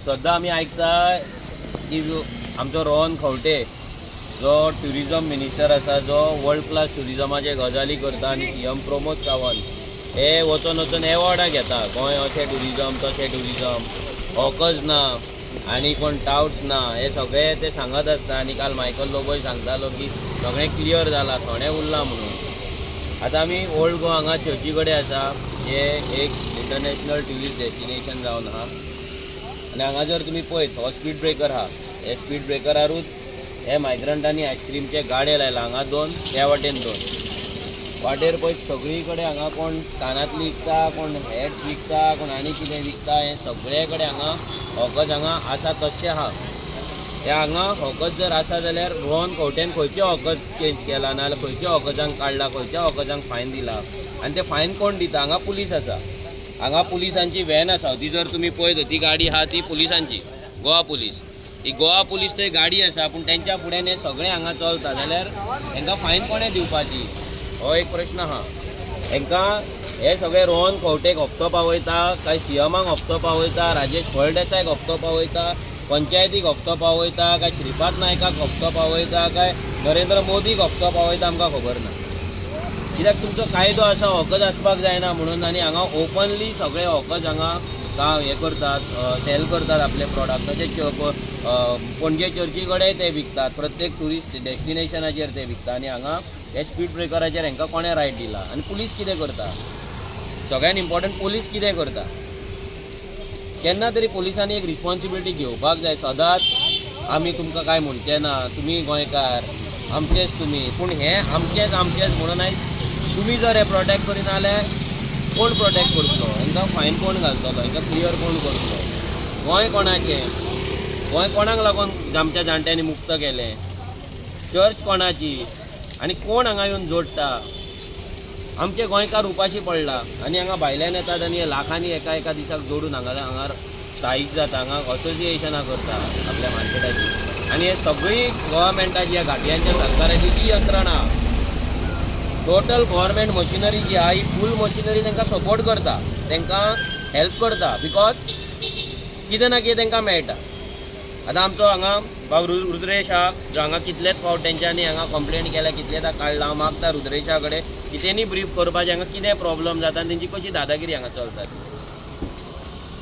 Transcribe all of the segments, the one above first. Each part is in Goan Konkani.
सद्दां आमी आयकता की आमचो रोहन खंवटे जो ट्युरिजम मिनिस्टर आसा, जो वर्ल्ड क्लास ट्युरिजमाचे गजाली करता आनी सीएम प्रमोद सावंत हे वचोन वचोन एवॉर्डां घेता, गोंय अशें ट्युरिजम तशें ट्युरिजम, हॉकच ना आनी कोण टावट्स ना, हे सगळे ते सांगत आसता. आनी काल मायकल लोबोय सांगतालो की सगळें क्लियर जालां, थोडें उरलां म्हणून. आतां आमी ओल्ड गोवा हांगा चर्ची कडेन आसा, हे एक इंटरनॅशनल ट्युरिस्ट डेस्टिनेशन जावन आहा. आनी हांगा जर तुमी पळयत हो स्पीड ब्रेकर आहा, हे स्पीड ब्रेकरारूच हे मायग्रंटांनी आयस्क्रीमचे गाडे लायला. हांगा दोन, त्या वाटेन दोन. वाटेर पळयत सगळी कडेन हांगा कोण कानांतली विकता, कोण हॅट्स विकता, कोण आनी कितें विकता, हें सगळे कडेन हांगा हॉकज हांगा आसा तशें आहा. हे हांगा हॉकज जर आसा जाल्यार रोहन खंवटेन खंयचे हॉकज चेंज केला, नाजाल्यार खंयच्या हॉकजांक काडला, खंयच्या हॉकजांक फायन दिला, आनी ते फायन कोण दिता? हांगा पुलीस आसा, हांगा पुलिसांची व्हॅन आसा, ती जर तुमी पळयत ती गाडी आहा ती पुलिसांची, गोवा पुलीस. ही गोवा पुलीस थंय गाडी आसा, पूण तेंच्या फुड्यान हें सगळें हांगा चलता जाल्यार हेंकां फायन कोणें दिवपाची, हो एक प्रश्न आहा. हेंकां हे सगळे रोहन खंवटेक हप्तो पावयता काय सीएमाक हप्तो पावयता, राजेश फळदेसायक हप्तो पावयता, पंचायतीक हप्तो पावयता काय श्रीपाद नायकाक हप्तो पावयता काय नरेंद्र मोदीक हप्तो पावयता, आमकां खबर ना. कित्याक तुमचो कायदो आसा हॉकज आसपाक जायना म्हणून, आनी हांगा ओपनली सगळे हॉकज हांगा हें करतात, सेल करतात आपले प्रोडक्ट. तशेंच पणजे चर्ची कडेन ते विकतात, प्रत्येक ट्युरिस्ट डेस्टिनेशनाचेर ते विकता. आनी हांगा हे स्पीड ब्रेकराचेर हांकां कोणें रायट दिला आनी पुलीस कितें करता? सगळ्यान इम्पॉर्टंट पुलीस कितें करता? केन्ना तरी पुलिसांनी एक रिस्पॉन्सिबिलिटी घेवपाक जाय. सदांच आमी तुमकां कांय म्हणचें ना, तुमी गोंयकार, आमचेच तुमी, पूण हें आमचेच आमचेच म्हणून आयज तुमी जर हें प्रोटेक्ट करिना जाल्यार कोण प्रोटेक्ट करतलो? हांकां फायन कोण घालतलो? हांकां क्लियर कोण करतलो? गोंय कोणाचें? गोंय कोणाक लागून आमच्या जाणट्यांनी मुक्त केलें? चर्च कोणाची? आनी कोण हांगा येवन जोडटा? आमचे गोंयकार उपाशी पडला आनी हांगा भायल्यान येतात आनी लाखांनी एका एका दिसाक जोडून हांगा हांगा स्थायीक जाता, हांगा असोसिएशनां करता आपल्या मार्केटाची. आनी हे सगळी गव्हर्मेंटाची, ह्या घाटयांच्या सरकाराची जी यंत्रणा, टोटल गव्हर्मेंट मशिनरी जी आहा ही फूल मशिनरी तांकां सपोर्ट करता, तांकां हेल्प करता, because कितें ना कितें तांकां मेळटा. आतां आमचो हांगा बाब रुद्रेश आहा, जो हांगा कितलेच फावट तेंच्यांनी हांगा कंप्लेन केल्या, कितलेच काडला. हांव मागता रुद्रेशा कडेन की तेणी ब्रीफ करपाचें हांगा कितें प्रॉब्लम जाता आनी तेंची कशी दादागिरी हांगा चलता.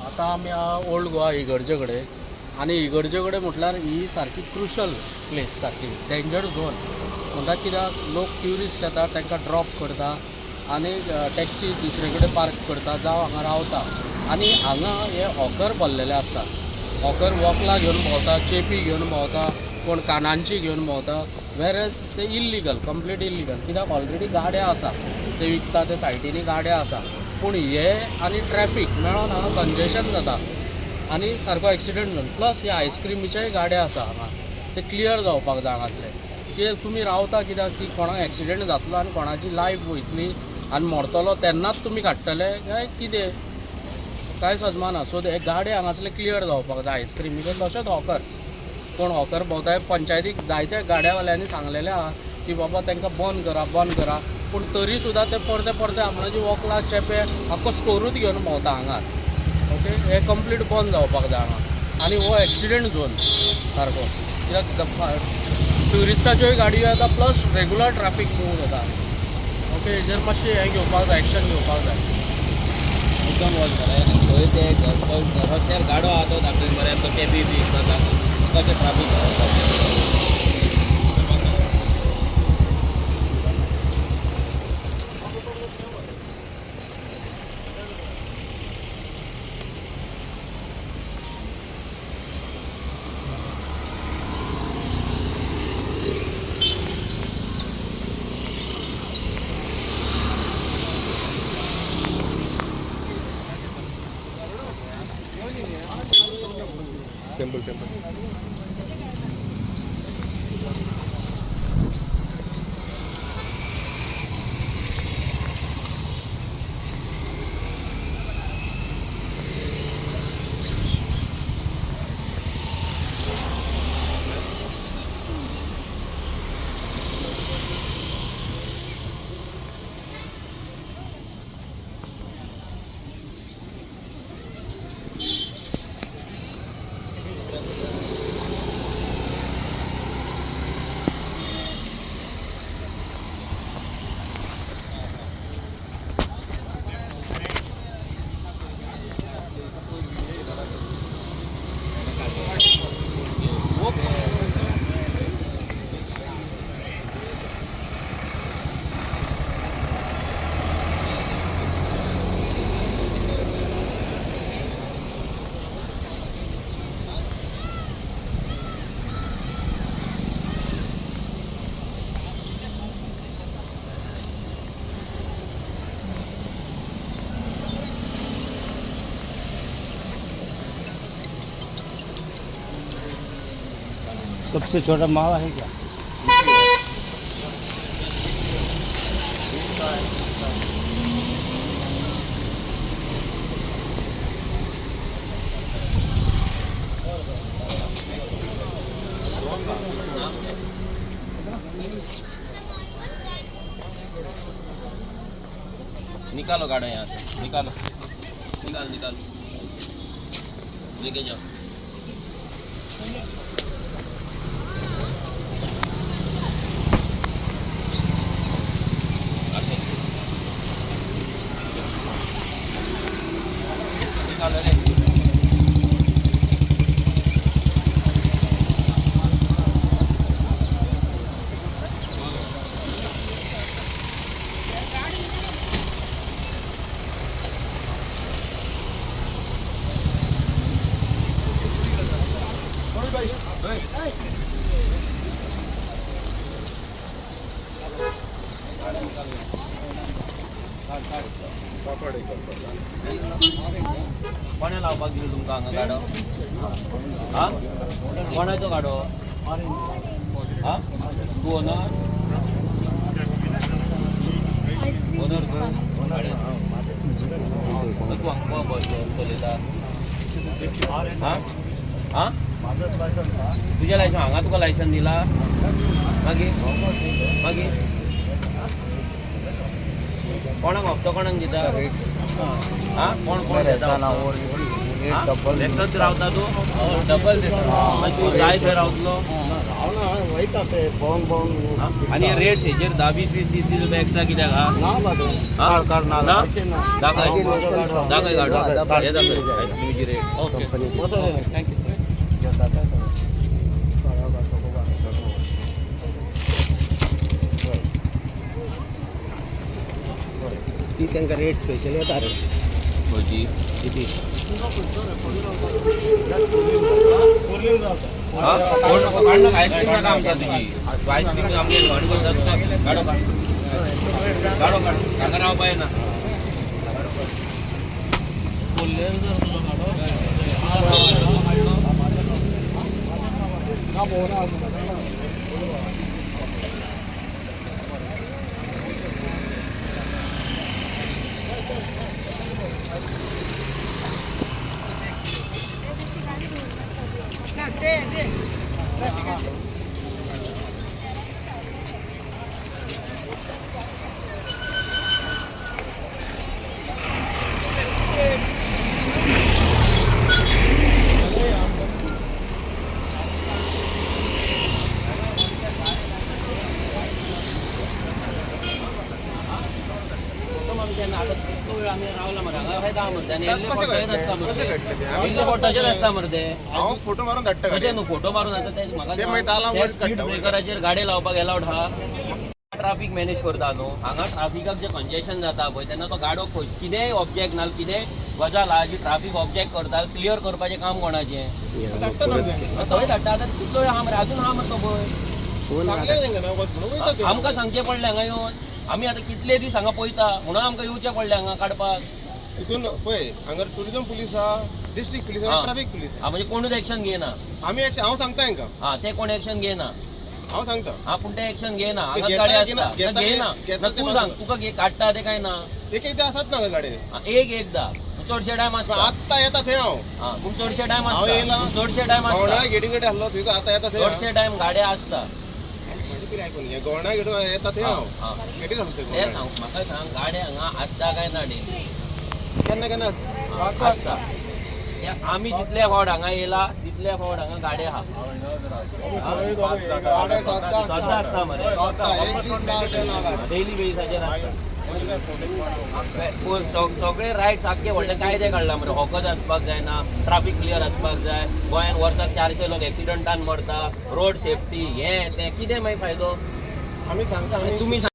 आतां आमी ओल्ड गोवा इगर्जे कडेन, आनी इगर्जे कडेन म्हटल्यार ही सारकी क्रुशल प्लेस, सारकी डेंजर झोन म्हणटात. कित्याक लोक ट्युरिस्ट येता, तांकां ड्रॉप करता आनी टॅक्सी दुसरे कडेन पार्क करता, जावं हांगा रावता. आनी हांगा हे हॉकर भरलेले आसता, हॉकर वोकलां घेवन भोंवता, चेपी घेवन भोंवता, कोण कानांची घेवन भोंवता. वेरएज ते इल्लिगल, कंप्लीट इल्लिगल. कित्याक ऑलरेडी गाड्या आसा, ते विकता ते सायटींनी गाड्या आसा, पूण हे आनी ट्रॅफीक मेळोन हांगा कंजेशन जाता आनी सारको एक्सिडंट जावन. प्लस हे आयस्क्रिमीच्याय गाड्या आसा हांगा, ते क्लियर जावपाक जाय हांगातले. की तुमी रावता कित्याक की कोणाक एक्सिडंट जातलो आनी कोणाची लायफ वयतली आनी मरतलो तेन्नाच तुमी काडटले काय कितें, कांय सजमाना. सो हे गाडे हांगासले क्लियर जावपाक जाय आयस्क्रिमीचे. तशेंच हॉकर्स, कोण हॉकर भोंवताय, पंचायतीक जायते गाड्यावाल्यांनी सांगलेलें आहा की बाबा तांकां बंद करा, बंद करा, पूण तरी सुद्दां ते परते परते आपणाची वोकलां चेपे आख्खो स्टोरूच घेवन भोंवता हांगार. ओके, हे कंप्लीट बंद जावपाक जाय हांगा. आनी हो एक्सिडंट झोन सारको, कित्याक ट्युरिस्टाच्योय गाडयो येता, प्लस रेगुलर ट्रॅफीक मूव जाता. ओके, हेजेर मातशें हें घेवपाक जाय, एक्शन घेवपाक जाय. एकदम वच बरें थंय ते रस्त्यार गाडो आहा तो दाखय बरें, तो केबी बी कशें ट्राफीक. Temple temple सबसे छोटा मावा है क्या? निकालो गाड़ा यहाँ से, निकालो, निकाल निकाल लेके जाओ। निकालो रे। कोणे लावपाक दिलो तुमकां हांगा गाडो? आं, कोणाचो गाडो? आं, तूं ओनर? ओनर तूं? तूं हांगा बस चलयता? आं आं, तुजें लायसन हांगा तुका लायसन दिला? मागीर मागीर कोणाक हप्तो कोणाक दिता? आं, कोण कोण दिता? एकटोच रावता तूं? डबल दिता. मागीर तूं जाय थंय रावतलो? आनी रेट हेजेर 10, 20, 20, 30, 30 रुपया एक्स्ट्रा कित्याक? आं, दाखय दाखय गाडो, हे दाखय आयस्क्रीमीची रेट. Okay, thank you. ती तांकां रेट स्पेशल येता रे. खंयची? किती? आयस्क्रीम नाका आमकां तुजी. आयस्क्रीम आमगे थंड करता तुका. गाडो काड, गाडो काड, हांगा रावपा येना. फोटो मारून धाडटा. कशें न्हू फोटो मारून आतां ते म्हाका स्पीड ब्रेकराचेर गाडी लावपाक एलावड आहा. ट्राफीक मॅनेज करता न्हू हांगा. ट्राफिकाक जे कंजेशन जाता पळय तेन्ना तो गाडो कितेंय ऑब्जेक्ट ना कितेंय गजाल आहा जी ट्राफीक ऑब्जेक्ट करता, क्लियर करपाचें काम कोणाचें? थंय धाडटा. आतां कितलो वेळ आहा मरे, अजून आहा मरे तो पळय. आमकां सांगचें पडलें हांगा येवन. आमी आतां कितले दीस हांगा पळयता म्हणून आमकां येवचें पडलें हांगा काडपाक. तितून पळय हांगा टुरिजम पुलीस आहा, डिस्ट्रिक्ट पुलीस आहा, ट्राफीक पुलीस आहा. म्हणजे कोणूच एक्शन घेना. आमी एक्शन हांव सांगता हांकां. आं, ते कोण एक्शन घेना? हांव सांगता. आं, पूण ते एक्शन घेना. हांगाच गाडी आसता, घेना. तूं सांग तुका काडटा ते काय ना? एक एकदां आसात ना गाडी, एक एकदां चडशे टायम आसता. आत्तां येता थंय हांव. आं, पूण चडशे टायम आसता, चडशे टायम आसता. गेटी कडेन आसलो थंय, आतां येता थंय. चडशे टायम गाड्या आसता. गोवणा घेवन येता थंय हांव. गेटीर आसलो ते सांग म्हाका, सांग गाडी हांगा आसता काय ना डेली? केन्ना केन्ना आसता. आमी जितले फावट हांगा येयला तितले फावट हांगा गाडी आहा. सद्दां आसता मरे, डेली बेजिसाचेर आसता. सगळे रायट सारके व्हडले कायदे काडला मरे. हॉकच आसपाक जायना, ट्राफीक क्लियर आसपाक जाय. गोंयांत वर्साक 400 लोक एक्सिडंटान मरता. रोड सेफ्टी हें तें कितें मागीर फायदो? आमी सांगता तुमी.